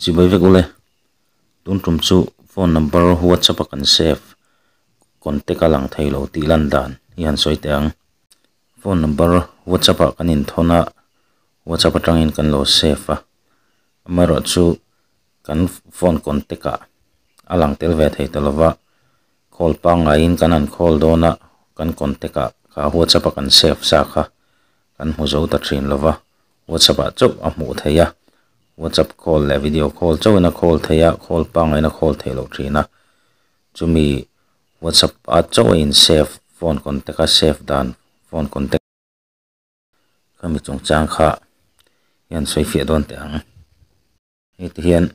Chibai vek ule, tun tum chu phone number whatsapp a kan save contact a lang thei lo tih lan dan hi han sawi teh ang. Phone number whatsapp ah kan inthawn a, whatsapp atangin kan lo save a, amaherawhchu kan phone contact ah a lang tel ve thei ta lova, call pangngaiin kan han call dawn a, kan contact ah kha whatsapp a kan save sa kha kan hmu zo ta thin lova, whatsapp ah chauh a hmuh theih a, whatsapp call leh video call chauhin a call theih a, call pangngaiin a call theih loh thin a, chumi whatsapp ah chauh a in save phone contact a save dan phone contact khami chungchang kha hian sawi fiah dawn teh ang. Hei ti hian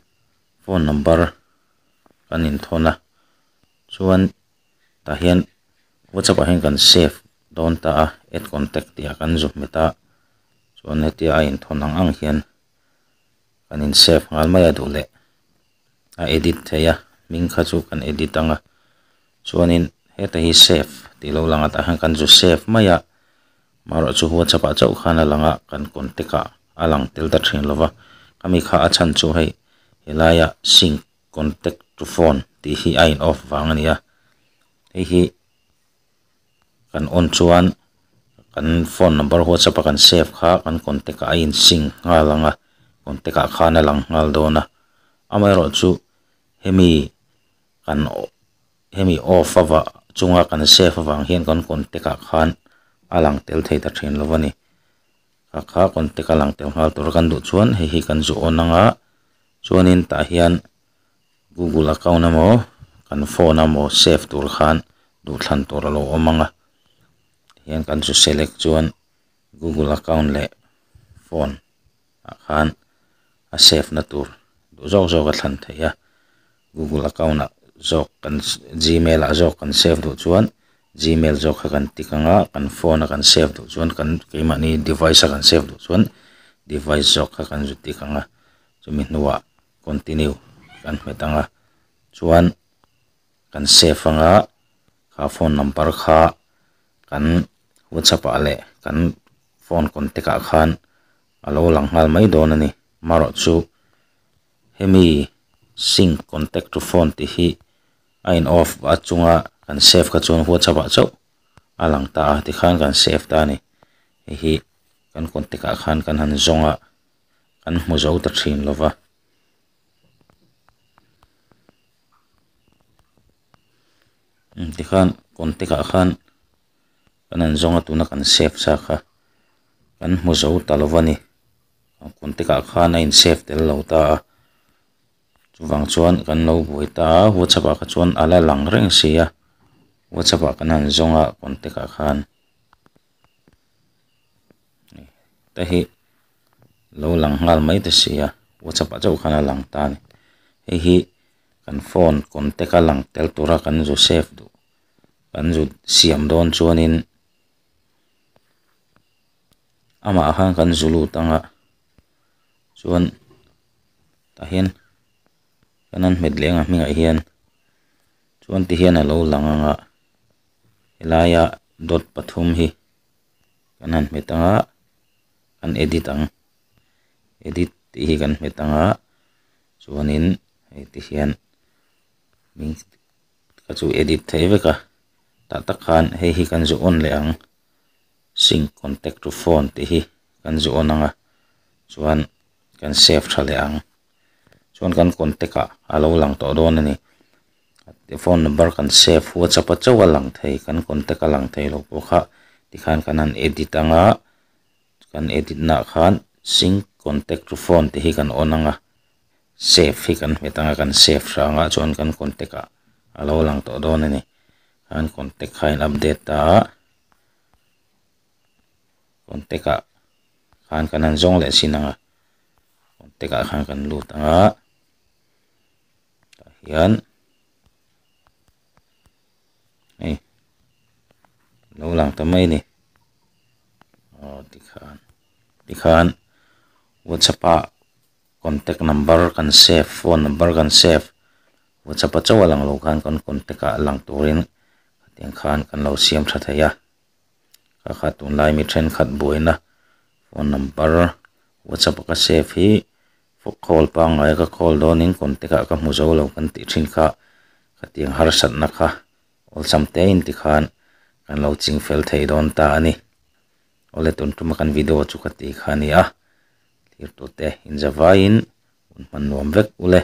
phone number kan inthawn a chuan tah hian whatsapp ah hian kan save dawn ta a add contact tih ah kan zu hmet a chuan hetia a inthawn ang ang hian kan in save nghal mai a duh leh a edit thei a hming kha chu kan edit ang a chuanin heta hi save tih lo lang a tah hian kan zu save mai a Amaherawhchu WhatsApp ah chauh khan a lang a, kan contact ah a lang tel ta thin lo va. Khami kha a chhan chu hei helaia sync contact to phone tih hi a in off vang a ni a. Hei hi kan on chuan kan phone number WhatsApp a kan save kha kan contact ah a in sync nghal ang a, contact ah khan a lang nghal dawn a. Amaherawhchu hemi kan hemi off ava chunga kan save avang hian kan contact ah khan a lang tel thei ta thin lo a ni kha kha contact a lang tel nghal tur a kan duh chuan hei hi kan zu on anga chuanin tah hian google account emaw kan phone emaw save tur khan duhthlan tur a lo awm anga tihian kan zu select chuan google account leh phone ah khan a save na tur duh zawk zawk a thlan theih a google account ah zawk kan gmail ah zawk kan save duh chuan gmail zawk kha kan tick ang a kan phone a kan save duh chuan kan keimahni device a kan save duh chuan device zawk kha kan zu tick ang a chumi hnuah continue kan hmet ang a chuan kan save ang a kha phone number kha kan whatsapp ah leh kan phone contact ah khan a lo lang nghal mai dawn a ni marawh chu hemi sync contact to phone tih hi a in off a chunga kan save kha chuan whatsapp ah chauh a lang ta a tikhan kan save ta a ni hei hi kan contact ah khan kan han zawng a kan hmu zo ta thin lo va. Tikhan contact ah khan kan han zawng a tuna kan save sa kha kan hmu zo ta lo a ni contact ah khan a in save tel lo ta a chuvang chuan kan lo buai ta a whatsapp ah kha chuan a la lang reng si a whatsapp ah kan han zawng a contact ah khan te hi lo lang nghal mai ta si a whatsapp ah chauh khan a lang ta a ni hei hi kan phone contact a lang tel tura kan zu save duh kan zu siam dawn chuanin amah khan kan zu lut ang a chuan tah hian kan han hmet leh ang a hmingah hian chuan ti hian a lo lang ang a helaia dot pathum hi kan han hmet ang a kan edit ang edit tih hi kan hmet ang a chuanin hei ti hian hming ka chu edit thei vek a tah tak khan hei hi kan zu on leh ang sync contact to phone tih hi kan zu on ang a chuan kan save tha leh ang chuan kan contact ah a lo lang tawh dawn a ni phone number kan save whatsapp a chauh a lang thei kan contact a lang thei lo pawh kha tikhan kan han edit ang a kan edit nah khan sync contact to phone tih hi kan on ang a. Save hi kan hmet anga kan save hrang a chuan kan contact ah a lo lang tawh dawn a ni khan contact kha in update ta a contact ah khan kan han zawng leh chin anga contact ah khan kan lut anga tah hian hei lo lang ta mai a ni aw tikhan tikhan whatsapp ah. Contact number kan save phone number kan save whatsapp a chauh a lang lo khan kan contact ah lang turin khatiang khan kan lo siam tha thei a kha kha tunlai mi thenkhat buaina phone number whatsapp a ka save hi Call pangngai ka call dawnin contact ah ka hmu zo lo kan tih thin kha khatiang harsatna kha awlsam te in tikhan kan lo ching fel thei dawn ta a ni. Awle tun tuma kan video chu ka ti kha a ni a, thirtute inzavaiin hun hman nuam vek ule.